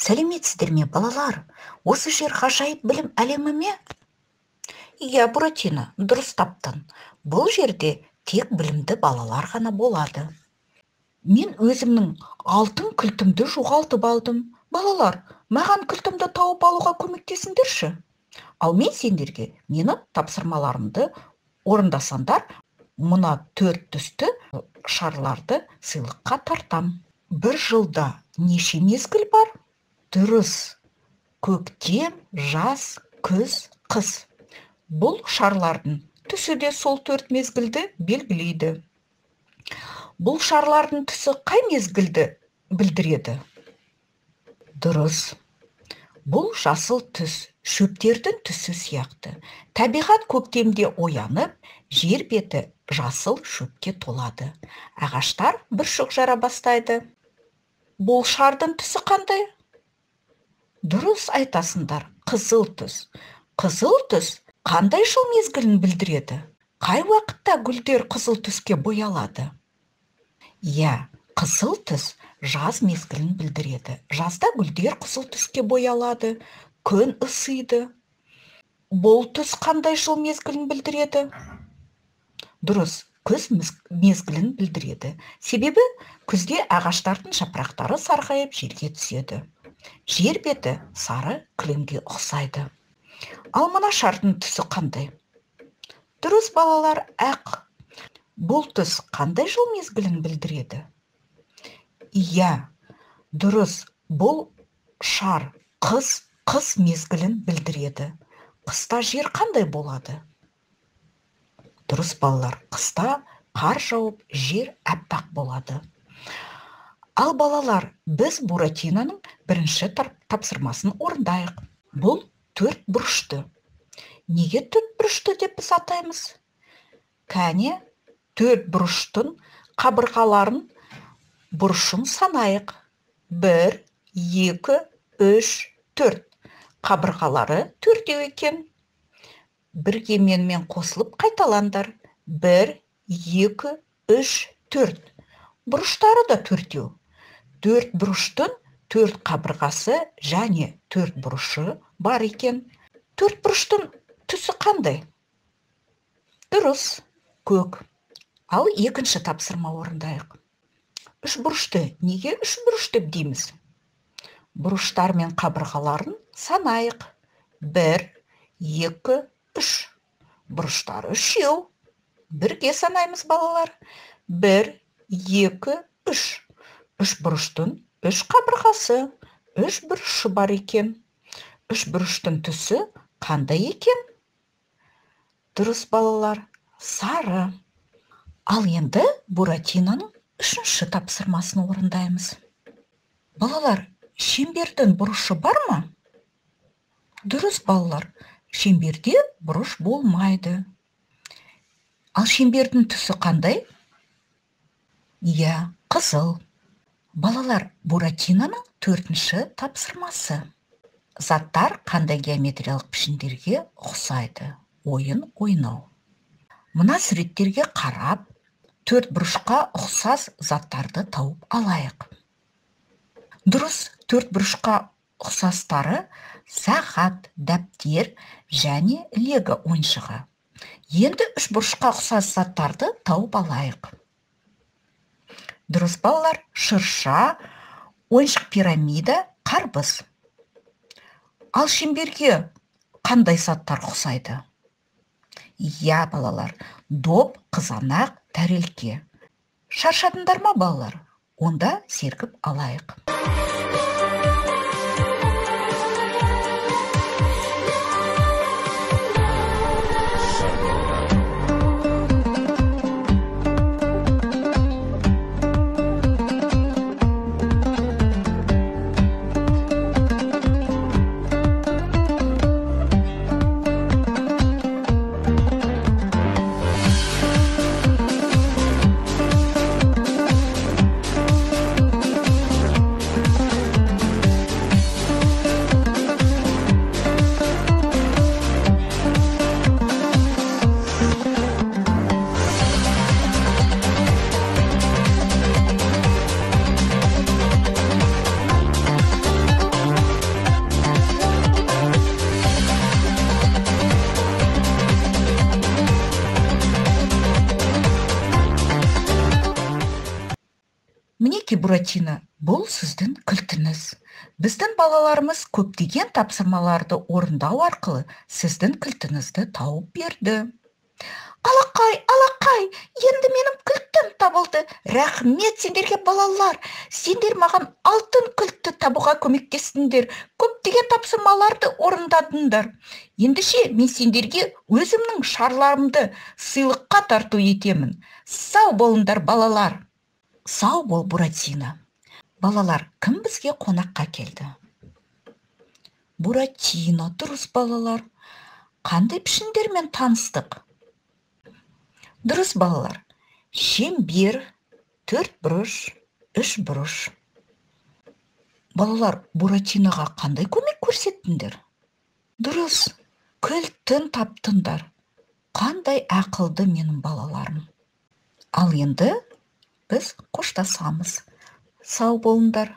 Сәлеметсіздер ме, балалар? Осы жер ғажайып білім әлемі ме? Иә, Буратино, дұрыс таптың. Бұл жерде тек білімді балалар ғана болады. Мен өзімнің алтын кілтімді жоғалтып алдым. Балалар, маған кілтімді тауып алуға көмектесіңдерші. Ал мен сендерге мені тапсырмаларымды орындасаңдар, мына төрт түсті шарларды сыйлыққа тартам. Бір жылда неше мезгіл бар? Дұрыс. Көктем, жаз, күз, қыс. Бұл шарлардың түсі де сол төрт мезгілді белгілейді. Бұл шарлардың түсі қай мезгілді білдіреді? Дұрыс. Бұл жасыл түс, шөптердің түсі сияқты. Табиғат көктемде оянып, жер беті жасыл шөпке толады. Ағаштар бүршік жара бастайды. Бұл шардың түсі қандай? Дұрыс айтасыңдар, қызыл түс. Қызыл түс қандай жыл мезгілін білдіреді? Қай уақытта гүлдер қызыл түске боялады? Иә, қызыл түс жаз мезгілін білдіреді. Жазда гүлдер қызыл түске боялады, күн ысиды. Бұл түс қандай жыл мезгілін білдіреді? Дұрыс, күз мезгілін білдіреді. Себебі күзде ағаштардың жапырақтары сарғайып жерге түседі. Жер беті сары кілемге ұқсайды. Ал мына шардың түсі қандай? Дұрыс, балалар, ақ. Бұл түс қандай жыл мезгілін білдіреді? Иә, дұрыс, бұл шар қыс мезгілін білдіреді. Қыста жер қандай болады? Дұрыс, балалар, қыста қар жауып, жер аппақ болады. Ал балалар, біз Буратиноның бірінші тапсырмасын орындайық. Бұл төрт бұрышты. Неге төрт бұрышты деп біз атаймыз? Кәне, төрт бұрыштың қабырғаларын бұрышын санайық. 1, 2, 3, 4. Қабырғалары төртеу екен. Бірге менімен қосылып қайталаңдар. 1, 2, 3, 4. Бұрыштары да төртеу. Төрт бұрыштың төрт қабырғасы және төрт бұрышы бар екен. Төрт бұрыштың түсі қандай? Дұрыс, көк. Ал екінші тапсырма орындайық. Үш бұрышты неге үш бұрыш деп дейміз? Бұрыштар мен қабырғаларын санайық. 1, 2, 3. Бұрыштары үшеу. Бірге санаймыз, балалар. 1, 2, 3. Үш бұрыштың үш қабырғасы, үш бұрышы бар екен. Үш бұрыштың түсі қандай екен? Дұрыс, балалар, сары. Ал енді Буратиноның үшінші тапсырмасын орындаймыз. Балалар, шеңбердің бұрышы бар ма? Дұрыс, балалар, шеңберде бұрыш болмайды. Ал шеңбердің түсі қандай? Иә, қызыл. Балалар, Буратиноның төртінші тапсырмасы. Заттар қандай геометриялық пішіндерге ұқсайды? Ойын ойнау. Мына суреттерге қарап, төрт бұрышқа ұқсас заттарды тауып алайық. Дұрыс, төрт бұрышқа ұқсастары сағат, дәптер және лего ойыншығы. Енді үш бұрышқа ұқсас заттарды тауып алайық. Дұрыс, балалар, шырша, ойыншық пирамида, қарбыз. Ал шеңберге қандай заттар ұқсайды? Иә, балалар, доп, қызанақ, тәрелке. Шаршадыңдар ма, балалар? Онда сергіп алайық. Мінекей, Буратино, бұл сіздің кілтіңіз. Біздің балаларымыз көптеген тапсырмаларды орындау арқылы сіздің кілтіңізді тауып берді. Алақай, алақай, енді менің кілтім табылды. Рахмет сендерге, балалар. Сендер маған алтын кілтті табуға көмектестіңдер. Көптеген тапсырмаларды орындадыңдар. Ендеше мен сендерге өзімнің шарларымды сыйлыққа тарту етемін. Сау болыңдар, балалар. Сау бол, Буратино. Балалар, кім бізге қонаққа келді? Буратино, дұрыс, балалар. Қандай пішіндермен таныстық? Дұрыс, балалар. Шеңбер, төрт бұрыш, үш бұрыш. Балалар, Буратиноға қандай көмек көрсеттіңдер? Дұрыс, кілтін таптыңдар. Қандай ақылды менің балаларым. Ал енді біз қоштасамыз. Сау болыңдар.